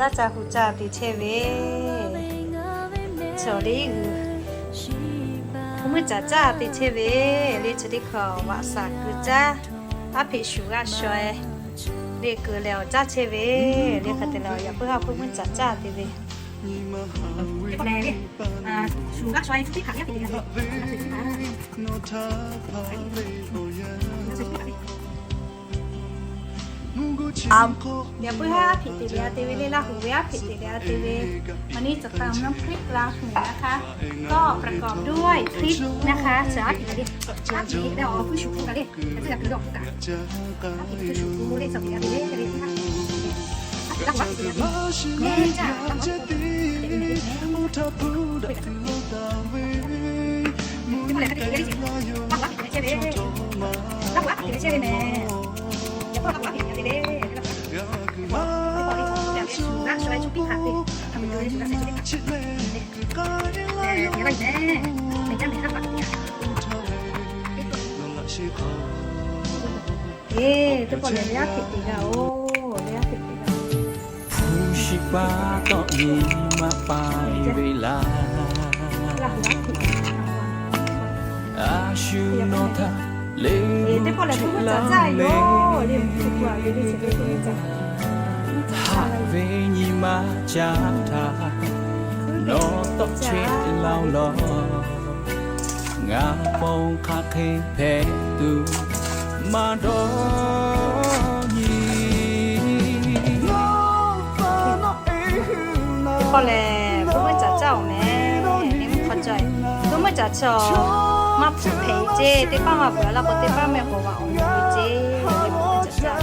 Caˇ caˇ hu caˇ te chehˇ ve, chi le, hpu mvuhˇ caˬ caˇ te chehˇ ve le, chi teˇ hkui vaꞈ shaˍ keu caˇ, aˉ hpeꞈ shuˍ g'aˇ shaw e le keu leh awˬ caˇ chehˇ ve le, hk'e te leh yaꞈ puiˉ haˉ hpu mvuhˇ caˬ caˇ te ve. Shuˍ g'aˇ shaw e, chi teˇ hpaˍ yaˇ hpeꞈ te ve. Yaꞈ puiˉ haˉ hpeꞈ te ve a te ve le, Laˇ huˍ ve aˉ hpeꞈ te ve a te ve. วันนี้จะตำน้ำพริกลาวเหนือนะคะ ก็ประกอบด้วยพริกนะคะ เสือ aˉ hpeꞈ te ve, aˉ hpeꞈ te ve, awˬ puiˉ shuˍ hpu kaꞈ le, a tcuhˉ yaꞈ kuiˬ dawˬ hpu kaꞈ, aˉ hpeꞈ te shuˍ hpu le, tcuhˉ hpeꞈ a te ve, te ve, aˉ hpeꞈ Laˇ huˍ aˉ hpeꞈ te ve, mehˬ caˇ, Laˇ huˍ aˉ hpeꞈ te ve, teˇ pawˆ lehˬ hk'a te te le, Laˇ huˍ aˉ hpeꞈ te ve chehˇ ve, Laˇ huˍ aˉ hpeꞈ te ve chehˇ ve mehˬ. Yaꞈ puiˉ Laˇ huˍ aˉ hpeꞈ te ve le, teˇ pawˆ le, shuˍ g'aˇ shaw e, chi teˇ hpaˍ te, hk'a peu-eˬ shuˍ g'aˇ shaw e, chi teˇ hpaˍ te, mehˬ caˇ mehˬ Laˇ huˍ aˉ hpeꞈ te ve. Eˬ, teˇ pawˆ lehˬ le aˉ hpeꞈ te g'a oˬ, le aˉ hpeꞈ te g'a. Hpu shi pa tawˆ nyi maˇ pai ve laˇ. A shu nawˬ htaꞈ le, teˇ pawˆ lehˬ hpu mvuhˇ caˬ caˇ yoˬ le, hpu mvuhˇ caˬ ve le, chi teˇ hpaˍ haꞈ ve nyi ma caˇ htaˇ, nawˬ tawˆ chehˇ laˇ lawˬ. Ngaˬ pon hk'aˬ hk'e hpehꞈ tuˬ maˇ dawˇ nyi. Teˇ pawˆ lehˬ hpu mvuhˇ caˬ caˇ oˬ mehˬ, le mvuhˇ hk'aw cawˬ e. Hpu mvuhˇ caˬ chi maˇ hpu hpehꞈ ceˇ, teˇ paˉ maˇ peuˬ laˇ k'o, teˇ paˉ mehˆ k'awꞈ vaꞈ awˬ mehˬ ve ceˇ, le mvuhˇ hk'aw cawˬ caˇ.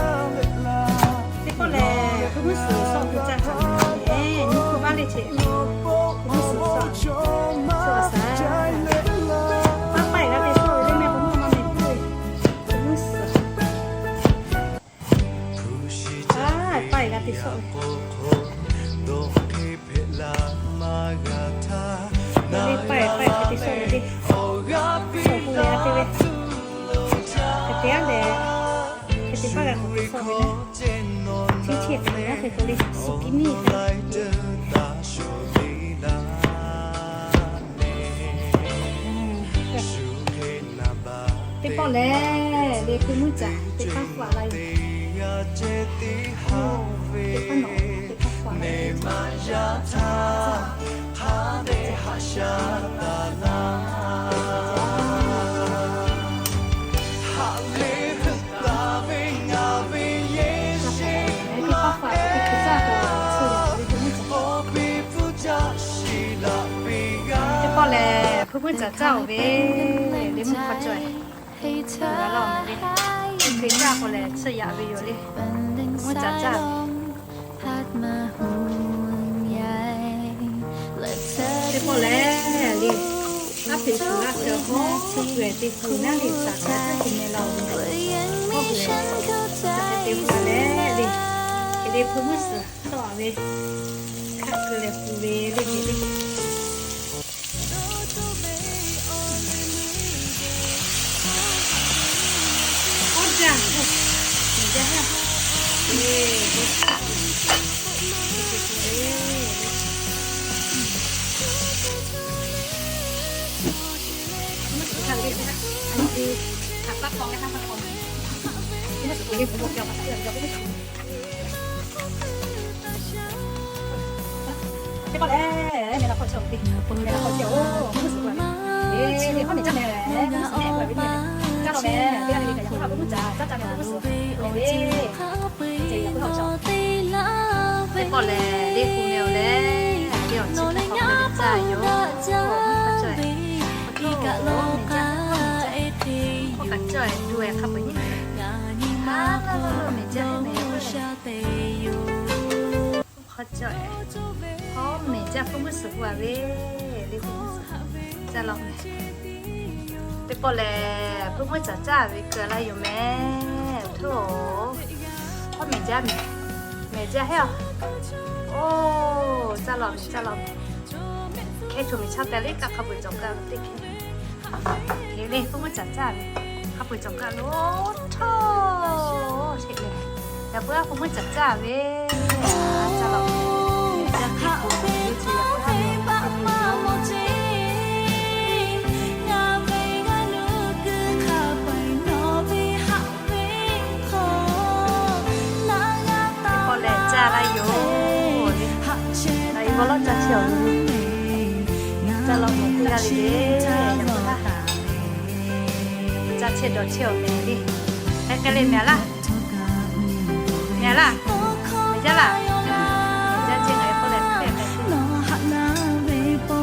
Teˇ pawˆ lehˬ hpu mvuhˇ suhˍ sawˆ hpu caˇ htaꞈ mehˬ, nyi hpu vaˇ le che, hpu mvuhˇ suhˍ sawˆ, sawˆ a saˍ, paˆ paˆ e g'a te sawˆ ve le mehˆ k'o, mvuhˇ maˇ mehˬ puiˉ ve, hpu mvuhˇ suhˍ. A, paˆ e g'a te sawˆ ve, le paˆ e paˆ e g'a te sawˆ ve le, sawˆ hpu leh g'a te ve, hk'e te aˉ leh, hk'e te paˆ g'a k'awꞈ te sawˆ ve le, chi chi hk'e te aˉ hk'e k'o le, suˍ kiˉ miˇ hk'e. Teˇ pawˆ lehˬ le hpu mvuhˇ caˬ teˇ hpaˍ hpaˆ la yoˬ. Teˇ hpaˍ nawˬ teˇ hpaˍ hpaˆ la yoˬ. Teˇ pawˆ lehˬ hpu mvuhˇ caˬ caˇ oˬ ve, le mvuhˇ hk'aw cawˬ e. G'a laˇ oˬ mehˬ le, hk'e caˇ k'o lehˬ tsuhˇ yaꞈ ve yoˬ le, mvuhˇ caˬ caˇ. Teˇ pawˆ lehˬ le, aˉ hpeꞈ shuˍ g'aˇ shaw hawˉ hk'aw g'uiˬ te kuˬ naˉ le, taˍ kaˇ tcuhˉ kuˬ meh la oˬ ve, hawˉ g'uiˬ te kuˬ leh le, hk'e le hpu mvuhˇ suhˍ tawˆ a ve, hk'aˆ keu leh kuˬ ve le le. Teˇ pawˆ lehˬ, meh la hk'aw cawˬ ve, meh la hk'aw cawˬ oˬ, mvuhˇ suhˍ la ve, eˬ, hawˉ mehˬ caˇ mehˬ, mvuhˇ suhˍ mehˬ ve, caˇ la mehˬ, teˇ g'aˇ le le kaꞈ yaꞈ hk'aˇ mvuhˇ caˬ caˇ mehˬ, mvuhˇ suhˍ ve, teˇ pawˆ lehˬ le hpu meh oˬ lehˬ, le awˬ chi hk'aw hk'aˬ caˇ yoˬ, hk'aˬ caˇ, hk'aˬ caˇ, hk'aˬ caˇ, hk'aˬ caˇ, hk'aˬ caˇ, hk'aˬ caˇ, hk'aˬ caˇ, hawˉ mehˬ caˇ hpu mvuhˇ suhˍ hu a ve, le hpu mvuhˇ suhˍ caˇ law mehˬ. Teˇ pawˆ lehˬ hpu mvuhˇ caˬ caˇ ve keu laˇ yoˬ mehˬ, htoˇ, hawˉ mehˬ caˇ mehˬ, mehˬ caˇ heˉ a. Oˬ, caˇ law mehˬ, caˇ law mehˬ. Hkehˇ choˬ mehˬ chaˇ teh le kaꞈ hk'a peu-eˬ cawˬ kaꞈ ve teˇ hkehˇ. Hk'e le hpu mvuhˇ caˬ caˇ ve, hk'a peu-eˬ cawˬ kaꞈ lo htoˇ, sheˍ le. Yaꞈ puiˉ a hpu mvuhˇ caˬ caˇ ve, caˇ law mehˬ. Caˇ chehˇ awˬ le. Caˇ law mehˍ teˇ g'aˇ le le. Yaꞈ k'o laˇ, caˇ chehˇ dawˬ chehˇ awˬ mehˍ le. Hk'e k'ai le mehˍ laˇ. Mehˍ laˇ. Mehˍ jaˇ laˇ. Mehˍ jaˇ chehˇ ngaˬ e k'oˆ leh hk'e k'ai le. Hpu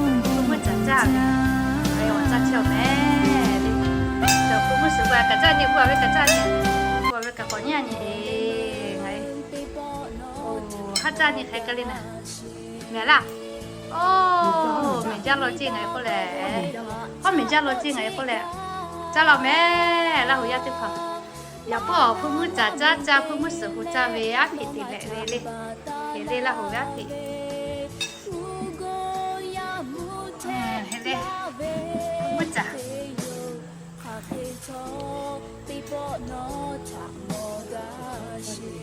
mvuhˇ caˬ caˇ ve, awˬ caˇ chehˇ awˬ mehˍ le. Hpu mvuhˇ suhˍ k'o kaꞈ caˇ nyi, k'oˆ a ve kaꞈ caˇ nyi, k'oˆ a ve kaꞈ k'awꞈ nyi a nyi le. Ngaˬ e, oˬ, haˉ caˇ nyi hk'e k'ai le naˍ. Mehˍ laˇ. Oˬ, mehˍ jaˇ law ceˇ ngaˬ e k'oˆ leh, hawˉ mehˍ jaˇ law ceˇ ngaˬ e k'oˆ leh, caˇ law mehˍ. Laˇ huˍ yaˇ teˇ hpaˍ, yaꞈ k'o awˬ hpu mvuhˇ caˬ caˇ caˇ, hpu mvuhˇ suhˍ k'o caˇ ve aˉ hpeꞈ te leh ve le. Hk'e le Laˇ huˍ ve aˉ hpeꞈ. Hk'e le, hpu mvuhˇ caˬ hk'aˬ hk'e chaw teˇ pawˆ nawˉ htaꞈ mawˬ gaˇ sheˍ.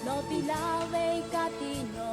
Nawˬ piˇ laˇ ve ka tiꞈ nawˬ